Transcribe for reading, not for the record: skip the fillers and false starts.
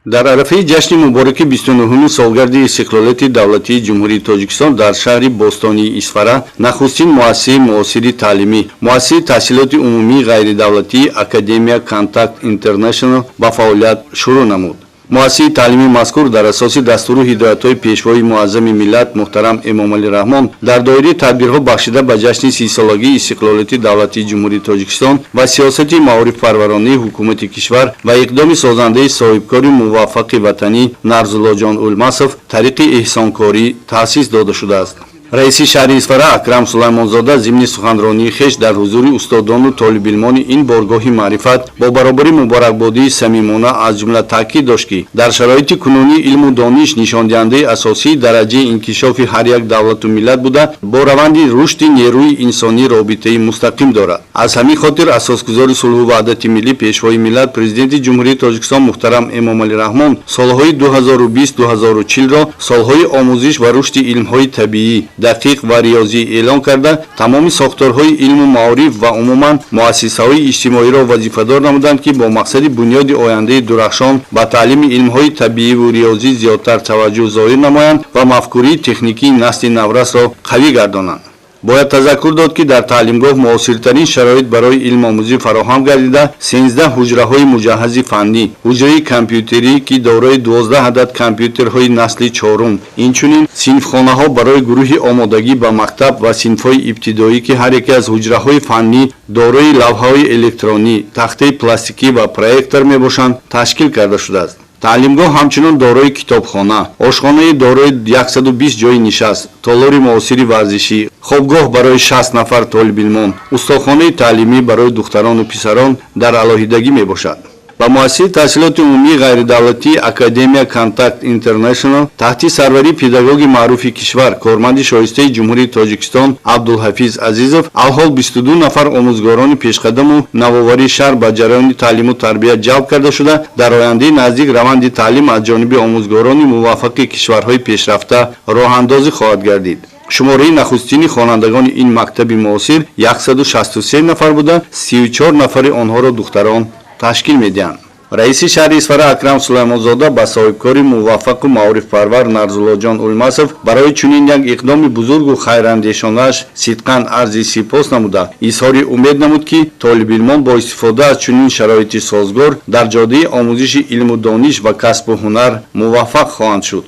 Дар арафаи ҷашни мубораки 29-уми солгарди истиқлолияти давлатии Ҷумҳурии Тоҷикистон дар шаҳри бостонии Исфара нахустин муассисаи муосири таълимӣ, муассисаи таҳсилоти умумии ғайридавлатии Академия Контакт Интернешнл ба фаъолият шурӯъ намуд. Муассисаи таълимии мазкур дар асоси дастуру ҳидоятҳои Пешвои муаззами миллат муҳтарам Эмомалӣ Раҳмон дар доираи тадбирҳо бахшида ба ҷашни 30-солагии истиқлолияти давлатии Ҷумҳурии Тоҷикистон ва сиёсати маорифпарваронии ҳукумати кишвар ва иқдоми созандаи соҳибкори муваффақи ватанӣ Нарзуллоҷон Улмасов тариқи эҳсонкорӣ таъсис дода шудааст. Раиси шаҳри Исфара Акрам Сулаймонзода зимни суханронии хеш дар ҳузури устодону толибилмони ин боргоҳи маърифат бо баробари муборакбодии самимона, аз ҷумла таъкид дошт, ки дар шароити кунунӣ илму дониш нишондиҳандаи асосии дараҷаи инкишофи ҳар як давлату миллат буда, бо раванди рушди нерӯи инсонӣ робитаи мустақим дорад. Аз ҳамин хотир асосгузори сулҳу ваҳдати миллӣ, Пешвои миллат, Президенти Ҷумҳурии Тоҷикистон муҳтарам Эмомалӣ Раҳмон солҳои 2020-2040-ро солҳои омӯзиш ва рушди илмҳои табиӣ, дақиқ ва риёзӣ эълон карда, тамоми сохторҳои илму маориф ва умуман муассисаҳои иҷтимоиро вазифадор намуданд, ки бо мақсади бунёди ояндаи дурахшон ба таълими илмҳои табииву риёзӣ зиёдтар таваҷҷӯҳ зоҳир намоянд ва мафкурии техникии насли наврасро қавӣ гардонанд. Бояд тазаккур дод, ки дар таълимгоҳ муосиртарин шароит барои илмомӯзӣ фароҳам гардида, 13 ҳуҷраҳои муҷаҳҳази фаннӣ, ҳуҷраи компютерӣ, ки дорои 12 адад компютерҳои насли чорум, инчунин синфхонаҳо барои гурӯҳи омодагӣ ба мактаб ва синфҳои ибтидоӣ, ки ҳар яке аз ҳуҷраҳои фаннӣ дорои лавҳаҳои электронӣ, тахтаи пластикӣ ва проектор мебошанд, ташкил карда шудааст. Таълимгоҳ ҳамчунин дорои китобхона, ошхонаи дорои 120 ҷойи нишаст, толори муосири варзишӣ, хобгоҳ барои 60 нафар толибилмон, устохонаи таълимӣ барои духтарону писарон дар алоҳидагӣ мебошад. Ба муассисаи таҳсилоти умумии ғайридавлатии Академия Контакт Интернешнл таҳти сарварии педагоги маъруфи кишвар, корманди шоистаи Ҷумҳурии Тоҷикистон Абдулҳафиз Азизов алҳол 22 нафар омӯзгорони пешқадаму навоварии шаҳр ба ҷараёни таълиму тарбия ҷалб карда шуда, дар ояндаи наздик раванди таълим аз ҷониби омӯзгорони муваффақи кишварҳои пешрафта роҳандозӣ хоҳад гардид. Шумораи нахустини хонандагони ин мактаби муосир 163 нафар буда, 34 нафари онҳоро духтарон ташкил медиҳанд. Раиси шаҳри Исфара Акрам Сулаймонзода ба соҳибкори муваффақу маорифпарвар Нарзуллоҷон Улмасов барои чунин як иқдоми бузургу хайрандешонааш сидқан арзи сипос намуда, изҳори умед намуд, ки толибилмон бо истифода аз чунин шароити созгор дар ҷодаи омӯзиши илму дониш ва касбу ҳунар муваффақ хоҳанд шуд.